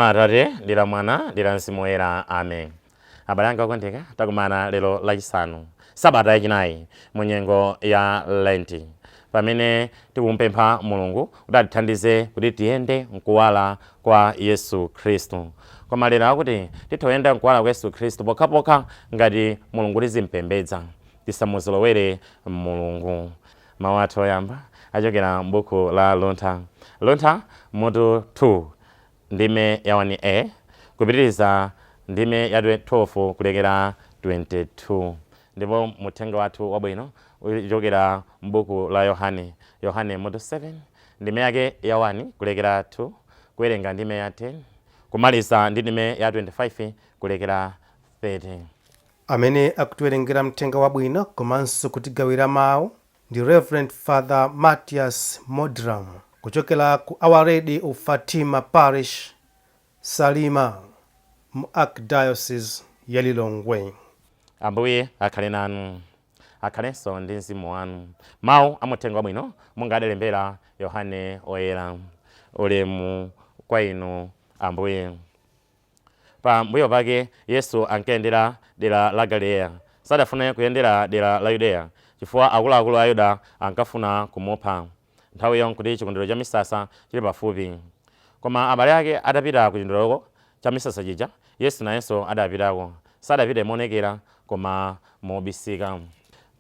La Atate, ndi la Mwana, ndi la Mzimu Woyera. Amen. Abale anga okondeka, takumana lero Lachisanu, sabata yachinayi mu nyengo ya Lenti, pamene tikumpempha Mulungu kuti atithandize kuti tiyende mkuwala kwa Yesu Khristu. Koma lero akuti titha kuyenda mkuwala kwa Yesu Khristu pokhapokha ngati Mulungu tizimpembedza, tisamuzolowere Mulungu. Mawu athu oyamba achokera m'buku la Luntha, Luntha mutu 2, ndime ya 1a kupitiriza ndime ya 12 kulekera 22. Ndipo muthenga wathu wabwino uchokera m'buku la Yohane, Yohane mutu 7, ndime yake ya 1 kulekera 2, kuwerenga ndime ya 10 kumaliza ndi ndime ya 25 kulekera 30. Amene akutiwerengera mthenga wabwino komanso kutigawira mawu ndi Reverend Father Matias Modram kuchokera ku Our Lady of Fatima Parish, Salima, mu Archdiocese ya Lilongwe. Ambuye akhale nanu. Akhalenso ndi mzimu wanu. Mawu a muthenga wabwino monga adalembera Yohane Oyera. Ulemu kwa inu, Ambuye. Pambuyo pake Yesu ankayendera dera la Galileya. Sadafune kuyendera dera la Yudeya, chifukwa akuluakulu a Ayuda ankafuna kumupha. Nthawiyo nkuti chikondwerero cha Misasa chili pafupi. Koma abale ake atapita ku chikondwerero cha Misasa chija, Yesu nayenso adapitako. Sadapite moonekera, koma mobisika.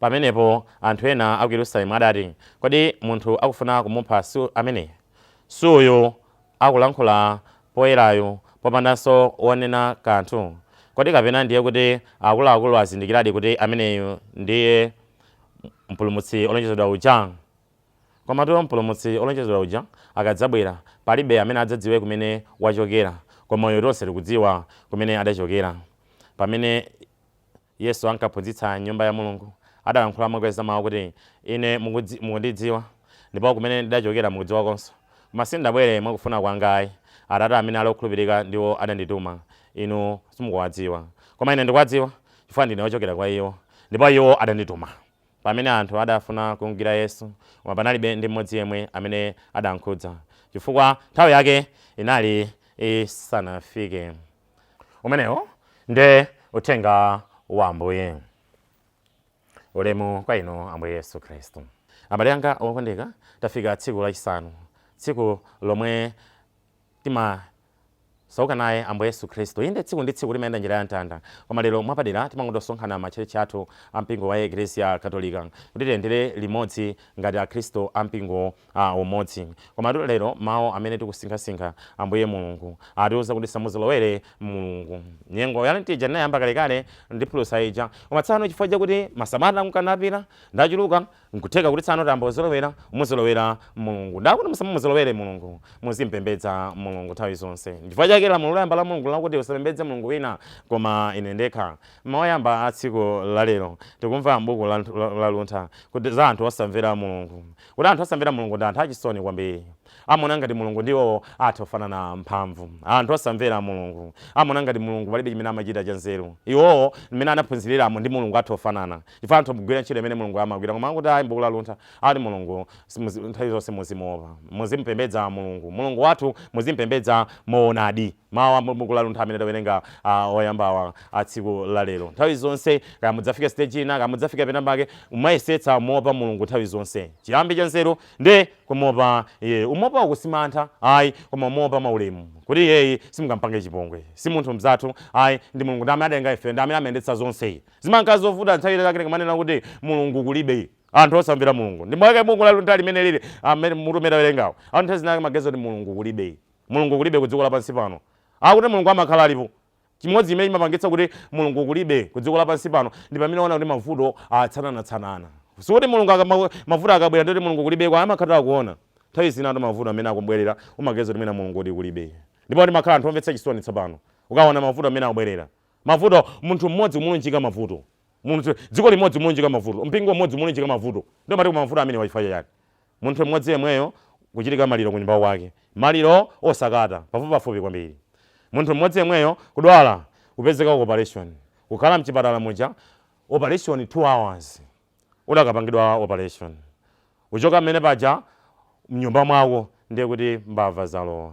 Pamenepo anthu ena a ku Yerusalemu adati, Kodi munthu akufuna kumupha si ameneyu? Si uyu akulankhula poyerayu popandanso wonena kanthu? Kodi kapena ndiye kuti akuluakulu azindikiradi kuti ameneyu ndiye Mpulumutsi wolonjezedwa uja? Komatu Mpulumutsi wolonjezedwa uja akadzabwera, palibe amene adzadziwe kumene wachokera. Koma uyu tonse tikudziwa kumene adachokera. Pamene Yesu ankaphunzitsa m'Nyumba ya Mulungu, adalankhula mokweza mau kuti, Ine mukundidziwa, ndipo kumene ndidachokera mukudziwakonso. Koma sindidabwere mwa kufuna kwanga ai, Atate amene ali okhulupirika ndiwo adandituma. Inu simukuwadziwa. Koma Ine ndikuwadziwa, chifukwa ndine wochokera kwa iwo, ndipo iwo adandituma. Pamene anthu adafuna kumgwira Yesu, koma panalibe ndi mmodzi yemwe amene adamkhudza, chifukwa nthawi yake inali isanafike. Umenewo nde uthenga wa Ambuye. Ulemu kwa inu, Ambuye Yesu Khristu. Abale anga okondeka, tafika tsiku lachisanu, tsiku lomwe timasauka naye Ambuye Yesu Khristu. Inde, tsiku ndi tsiku timayenda njira ya mtanda, koma lero mwapadera timangotosonkhana matchalitchi athu a mpingo wa Eklesia Katolika kuti tiyendere limodzi ngati Akhristu a mpingo umodzi. Komatu lero mawu amene tikusinkhasinkha, Ambuye Mulungu atiuza kuti tisamuzolowere Mulungu. Nyengo ya Lenti ija tinayamba kalekale ndi phulusa ija, koma tsano chifukwa chakuti masabata nkukanapita ndachuluka, nkutheka kuti tsano tayamba kuzolowera kumuzolowera Mulungu. Ndakuti musamamuzolowere Mulungu, muzimpembedza Mulungu nthawi zonse. Chifukwa chake lamulo loyamba la Mulungu lakuti usapembedze mulungu wina koma ine ndekha. Mawu oyamba a tsiku la lero tikumva m'buku la Luntha kuti za anthu osamvera Mulungu. Kuti anthu osamvera Mulungu ndi anthu achisoni kwambiri. Amaona ngati Mulungu ndi iwowo atha kufanana mphamvu. Anthu osamvera Mulungu amaona ngati Mulungu palibe chimene amachita chanzeru. Iwowo mmene anaphunziriramo ndi Mulungu atha kufanana, chifukwa anthu amagwira ntchito imene Mulungu amagwira. Koma akuti ayi, m'buku la Luntha akuti Mulungu nthawi zonse muzimuopa, muzimupembedza Mulungu. Mulungu wathu muzimpembedza moonadi. Mawu a m'buku la Luntha amene tawerenga oyambawa a tsiku la lero. Nthawi zonse, kaya mudzafika stage ina, kaya mudzafika penapake, mumayesetsa muopa Mulungu nthawi zonse. Chiyambi cha nzeru ndi kumuopa Iye. Umuopa uku si mantha ayi, koma umuopa mwaulemu, kuti iyeyi simungampange chipongwe. Si munthu mnzathu ayi, ndi Mulungu, ndi amene adalenga ife, ndi amene amayendetsa zonse. Zimakhala zovuta nthawi ina yake tikamanena kuti Mulungu kulibe. Anthu osamvera Mulungu. Ndi mwake buku la Luntha limene lili amene mutu umene tawerengawo. Anthu nthawi zina amaganiza kuti Mulungu kulibe. Mulungu kulibe ku dziko lapansi pano. Akuti Mulungu amakhala alipo. Chimodzi chimene chimapangitsa kuti Mulungu kulibe ku dziko lapansi pano ndi pamene uona kuti mavuto atsananatsanana. Sikuti Mulungu mavuto akabwera ndiye kuti Mulungu kulibeko, amakhala akuona. Nthawi zinatu mavuto amene akubwerera umaganiza kuti mwina Mulungu kuti kulibe. Ndipo timakhala anthu omvetsa chisoni tsopano ukaona mavuto amene akubwerera. Mavuto, munthu mmodzi kumulunjika mavuto. Munthu, dziko limodzi kumulunjika mavuto, mpingo umodzi kumulunjika mavuto. Ndiye umati koma mavuto amenewa chifukwa chachani? Munthu mmodzi yemweyo kuchitika maliro kunyumba kwake. Maliro osakata, pafupipafupi kwambiri. Munthu mmodzi yemweyo kudwala, kupezeka ku operation. Kukhala mchipatala muja, operation 2 hours. Udakapangidwa operation. Kuchoka mmene paja mnyumba mwako ndiye kuti mbava zalowa.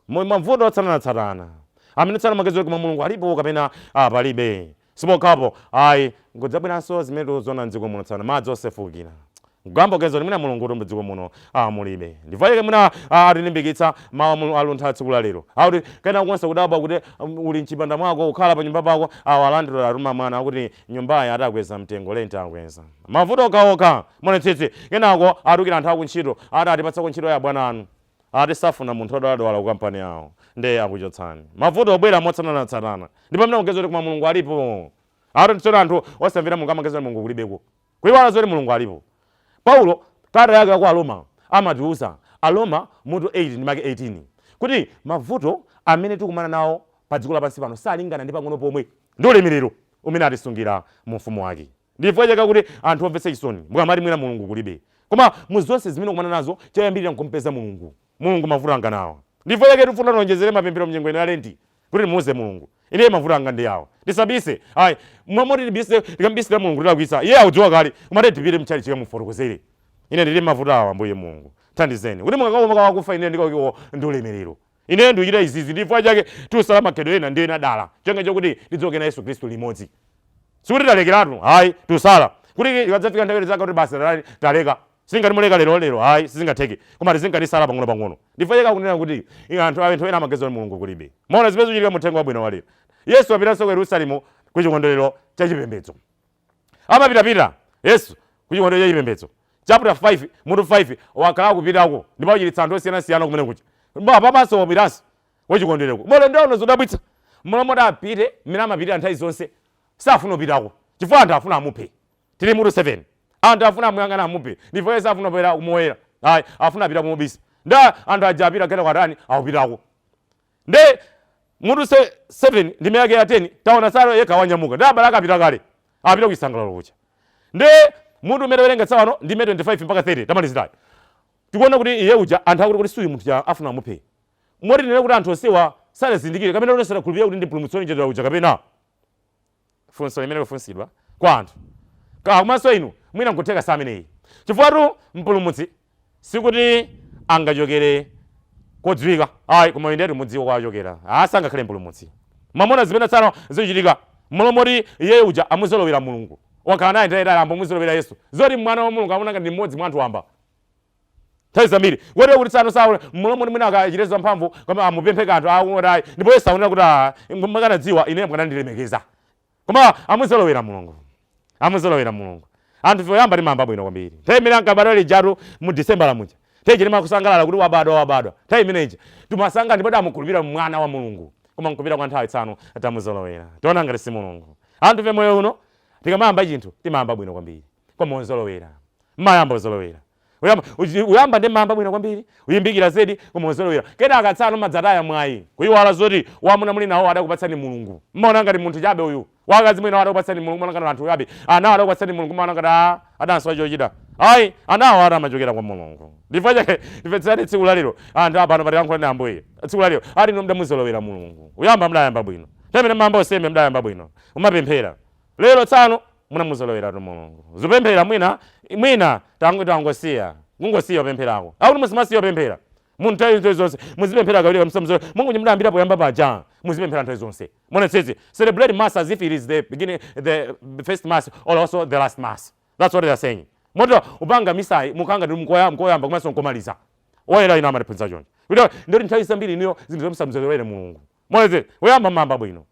Mavuto otsatanetsatana amene tsana magezo koma Mulungu alipo kapena palibe. Sipokhapo ayi, ngudzabweranso zimene tikuziona mdziko muno tsana, madzi osefukira, kugamba gezo limene Mulungu kuti mdziko muno mulibe. Ndifayike mwina atilimbikitsa mawu aluntha tsiku la lero akuti kena konse kudabwa kuti uli mchipanda mwako, ukhala pa nyumba pako, awo alandira atuma mwana akuti nyumbayi atakweza mtengo, rent akweza. Mavuto okhaokha monetsitsi. Kenako atukira anthu akuntchito, ati atipatsa kuntchito ya bwana anu, ati safuna munthu odwaladwala ku kampani yawo, nde akuchotsani. Mavuto obwera motsatanetsatana, ndipo amene akugeza kuti koma Mulungu alipo? Ati tsono anthu osamvera Mulungu amageza kuti Mulungu kulibeko, kuiwala zoti Mulungu alipo. Paulo kalata yake kwa Aroma amatiuza, Aroma mutu 8 ndi make 18, kuti mavuto amene tikumana nawo pa dziko lapansi pano salingana ndi pang'ono pomwe ndi ulemerero umene atisungira mu ufumu wake. Ndifukwa chake kuti anthu omvetsa chisoni mukamati mwina Mulungu kulibe, koma mu zonse zimene ukumana nazo, choyambirira nkumpeza Mulungu. Mulungu, mavuto anga nawa. Ndifukwa chake tifuna tionjezere mapemphero mnyengo ino ya Lenti kuti timuuze Mulungu, ine mavuto anga ndi awa, ndisabise ayi. Mwamoti tibise, tikambisira Mulungu tilakwitsa, iye akudziwa kale. Koma tipite mchali chikamufotokozere, ine ndili mavuto awa, Ambuye Mulungu thandizeni kuti mukakaoma kawakufa ine ndikaukiwo ndi ulemerero. Ine ndikuchita izizi. Ndifukwa chake tiusala makhedwe ena ndi ena dala chonga chokuti tidzoke na Yesu Khristu limodzi. Sikuti talekeratu hayi, tiusala kuti ikadzafika nthawi zaka kuti basi taleka. Singatimuleka lero lero hayi, sizingatheke, koma tizinkatisala pang'ono pang'ono. Ndifukwa chake akunena kuti anthu ena amageza kuti Mulungu kulibe. Maona zimene zikuchitika mu uthenga wabwino walero. Yesu apitanso ku Yerusalemu ku chikondwerero cha chipembedzo. Amapitapita Yesu ku chikondwerero cha chipembedzo. Chapter 5, mutu 5, wakhala akupitako ndipo achiritsa anthu osiyanasiyana kumene kuja. Papanso wapitanso wachikondwerero. Molo ndiono zodabwitsa, mlomoti apite mmene amapitira nthawi zonse, safuna kupitako chifukwa anthu afuna amuphe. Tili mutu 7, anthu afuna amuyang'ana amuphe. Ndipo Yesu afuna kupita kumoyera ayi, afuna apita kumubisa. Nda anthu aja apita kena kwatani, akupitako. Nde mutu 7 ndime yake ya 10, taona salo yekha wanyamuka ndi abale akapita kale, apita kuchisangalalo kucha. Nde mutu umene werenga tsawano, ndime 25 mpaka 30 tamalizirayo, tikuona kuti iye uja anthu akuti kuti suyu munthu ja afuna amuphe. Moti tinene kuti anthu onsewa sanazindikire kapena kuti sanakhulupirire kuti ndi mpulumutsi wolonjezedwa uja kapena? Funso limene lifunsidwa kwa anthu komanso inu mwina nkutheka sameneyi, chifukwa mpulumutsi sikuti angachokere kodziwika ayi, koma indetu mudziwa kwachokera, sangakhale mpulumutsi. Mwamona zimene tsano zikuchitika, mlomoti iye uja amuzolowera Mulungu, wakhala naye nthawi itali, ambomuzolowera Yesu zoti mwana wa Mulungu, amuna ngati ndi mmodzi mwa anthu wamba nthawi zambiri, kotero kuti tsano saona mlomoti mwina akachitezo mphamvu koma amupemphe kanthu akuti ayi. Ndipo Yesu akunena kuti mukanadziwa ine mukanandilemekeza, koma amuzolowera Mulungu, amuzolowera Mulungu. Anthu ife oyamba timayamba bwino kwambiri. Nthawi imene ankabadwa lijatu mu December muja, nthawi ija timakusangalala kuti wabadwa, wabadwa. Nthawi imeneyi timasanga ndipo tamukhulupirira mwana wa Mulungu, koma nkupita kwa nthawi tsano tamuzolowera, tiona ngati si Mulungu. Anthu ife moyo uno tikamayamba chinthu timayamba bwino kwambiri, koma uzolowera, mmayamba uzolowera. Uyamba ndi mayamba bwino kwambiri, uyimbikira zedi, koma uzolowera. Kenaka tsano madzataya mwayi, kuyiwala zoti wamuna muli nawo adakupatsani Mulungu, mmaona ngati munthu chabe uyu. Wakazi mwina adakupatsani Mulungu, mmaona ngati anthu chabe. Ana adakupatsani Mulungu, mmaona ngati adanso achochita ayi. Anawo ati amachokera kwa Mulungu. Ndifukwa chake timvetsani tsiku la lero, anthu apano patiyankhula ndi Ambuye tsiku la lero, ati inu mudamuzolowera Mulungu. Uyamba mudayamba bwino, nthawi imene mayamba useme mudayamba bwino, umapemphera. Lero tsano munamuzoloweratu Mulungu, zupemphera mwina mwina tangosiya, kungosiya upempherako. Akuti musimasiya upemphera mu nthawi zonse, muzipemphera kawiri kamsamzo mungu mudayambira poyamba paja, muzipemphera nthawi zonse. Monetsetse, celebrate mass as if it is the beginning, the first mass or also the last mass. That's what they are saying. Moto upanga misayi mukanga ndi mkoyamba komanso nkomaliza. Oyera ino amatiphunzitsa choncho kuti ndoti nthawi zambiri iniyo zinthu zomusamuzolowere Mulungu. Monetsetse, uyamba mamba bwino.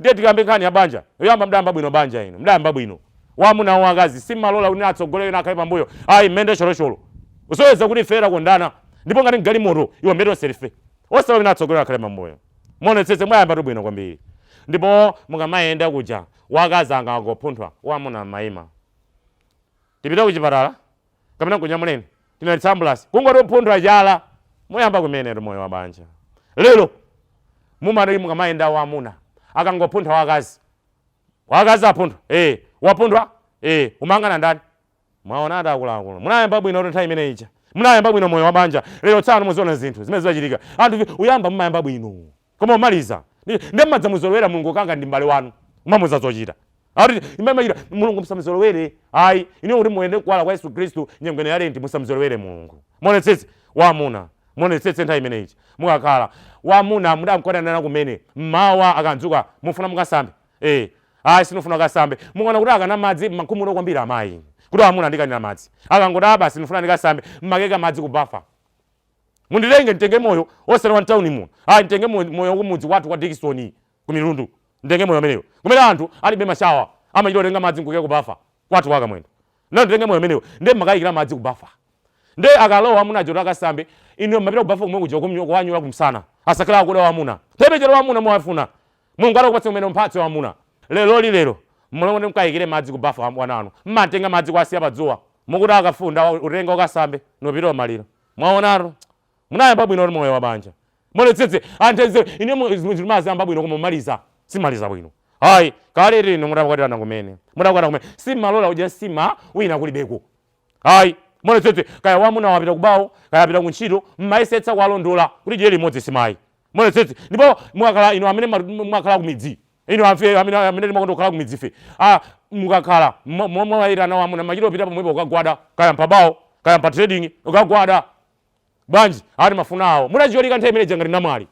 Ndiye tikambe nkhani ya banja. Uyamba mdayamba bwino banja, ino mdayamba bwino, wamuna wakazi, simalola kuti atsogolere akhale pambuyo ayi, mmende cholocholo, usoweza kuti ife takondana, ndipo ngati mgalimoto iwe mmene tonse tife, osalola kuti atsogolere akhale pambuyo. Monetsetse, mwayamba tu bwino kwambiri, ndipo mukamayenda kuja, wakazi angangopunthwa, wamuna mayima, tipite kuchipatala kapena kunyamuleni, tinalitsa ambulance, kungoti upunthwa chala, muyamba kumene moyo wa banja. Lero mumati mukamayenda, wamuna akangopunthwa wakazi, wakazi apunthwa, wapunthwa, umangana ndani? Mwaona ati akuluakulu, munayamba bwino nthawi imene ija, munayamba bwino moyo wa banja. Lero tsano muziona zinthu zimene zimachitika. Anthu uyamba mumayamba bwino, koma umaliza ndi mmadzamuzolowera Mulungu kanga ndi m'bale wanu, umamuza zochita. Ati imamachita Mulungu musamuzolowere ayi. Ine kuti muyende kuwala kwa Yesu Khristu nyengo ino ya Lenti, musamuzolowere Mulungu. Monetsetse, wamuna Muonetsetse nthawi imeneyi mukakhala wamuna mudamkwanirana kumene, mmawa akadzuka mufuna mukasambe, ayi, sinufuna kasambe. Mukaona kuti akana madzi, makhumudwa kwambiri amayi kuti amuna ndikanira madzi. Akangoti ah basi, ndifuna ndikasambe, mmakeka madzi kubafa. Mundilenge nditenge moyo osati wa mtawuni muno, ayi, nditenge moyo kumudzi kwathu kwa Dickson ku Mitundu. Nditenge moyo amenewo kumene anthu alibe mashawa, amachita kutenga madzi nkuika kubafa kwathu kwa Kamwendo. Ndio nditenge moyo amenewo. Ndiye mmakayikira madzi kubafa, nde akalowa amuna aja kuti akasambe, inu mapita kubafa kumwe kuja kuwanyula kumsana, asakhala akuda wamuna. Tepechero wamuna muwafuna, Mulungu atakupatsa kumene mphatso ya wamuna. Leloli lero mulongo ndi mkayikire madzi kubafa wananu, mmatenga madzi kwasiya padzuwa, mukuti akafunda utenga ukasambe, nopita maliro. Mwaonatu, munayamba bwino kuti moyo wa banja. Muonetsetse anthu ine zimaziyamba bwino, koma mumaliza simaliza bwino, hayi. Kale lino mudakwatirana kumene, mudakwatira kumene, simmalola kudya nsima wina kulibeko, hayi. Muonetsetse, kaya wamuna wapita kubawo, kaya apita kuntchito, mmayesetsa kuwalondola kuti dyere limodzi simayi. Muonetsetse. Ndipo mukakhala inu amene mwakhala kumidzi, inu amfe amene timakonda kukhala kumidzi ife, ah, mukakhala momwayitana wamuna, machito opita pomwepo ukagwada, kaya mpabawo, kaya mpa trading, ukagwada bwanji, ati mafuna awo mutacholika nthawi imene jangati namwali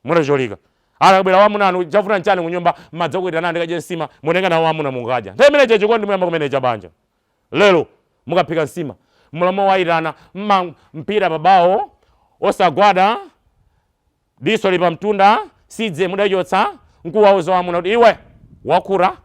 mutacholika. Akabwera wamuna anu, chafuna nchani kunyumba? Madzi akuitana, ndikadye nsima, mutenga nawo wamuna mukadya. Nthawi imene chachikondi muyamba kumene chabanja. Lero mukaphika nsima, mlomo wayitana mma mpira pabawo, osagwada, diso li pamtunda, sidze mudachotsa, nkuwauza wamuna kuti iwe wakura.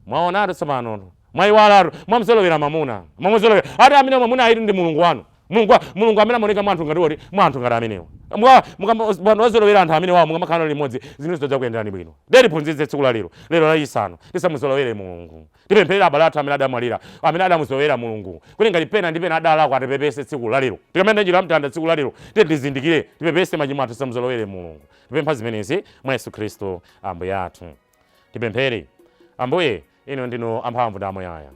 Mwaonatu tsopano, mwayiwalatu, mwamzolowera mamuna, mwamuzolowera. Ati amene mamuna ayi ndi Mulungu wanu, Mulungu amene amaoneka mwa anthu ngati oti mwa anthu ngati amenewo. Wazolowera anthu amene wawo, mukamakhala limodzi zinthu zidzakuyenderani bwino. Ndetiphunzitse tsiku la lero, lero lachisanu, tisamuzolowere Mulungu. Tipempherera abale athu amene adamwalira, amene adamuzolowera Mulungu, kuti ngati pena ndi pena adalakwa, atipepese tsiku la lero. Tikamene njira mtanda tsiku la lero, tiye tizindikire, tipepese machimo athu, tisamuzolowere Mulungu. Tipempha zimenezi mwa Yesu Khristu Ambuye athu. Tipemphere. Ambuye, inu ndinu amphamvu ndi amuyaya.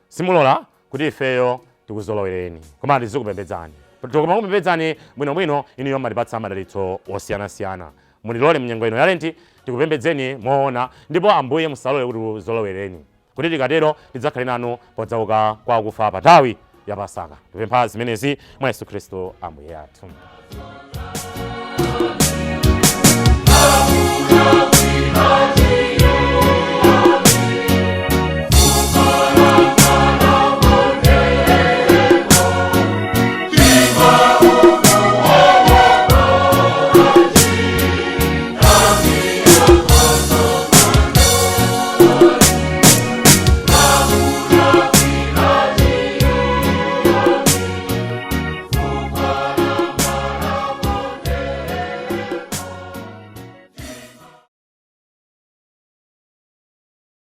Simulola kuti ifeyo tikuzolowereni, koma tizikupembedzani. Tikamakupembedzani bwinobwino, inuyo matipatsa madalitso osiyanasiyana. Mutilole mnyengo ino ya Lenti tikupembedzeni moona, ndipo Ambuye, musalole kuti tikuzolowereni, kuti tikatero tidzakhale nanu podzauka kwa akufa pa nthawi ya Pasaka. Tipempha zimenezi mwa Yesu Khristu Ambuye athu.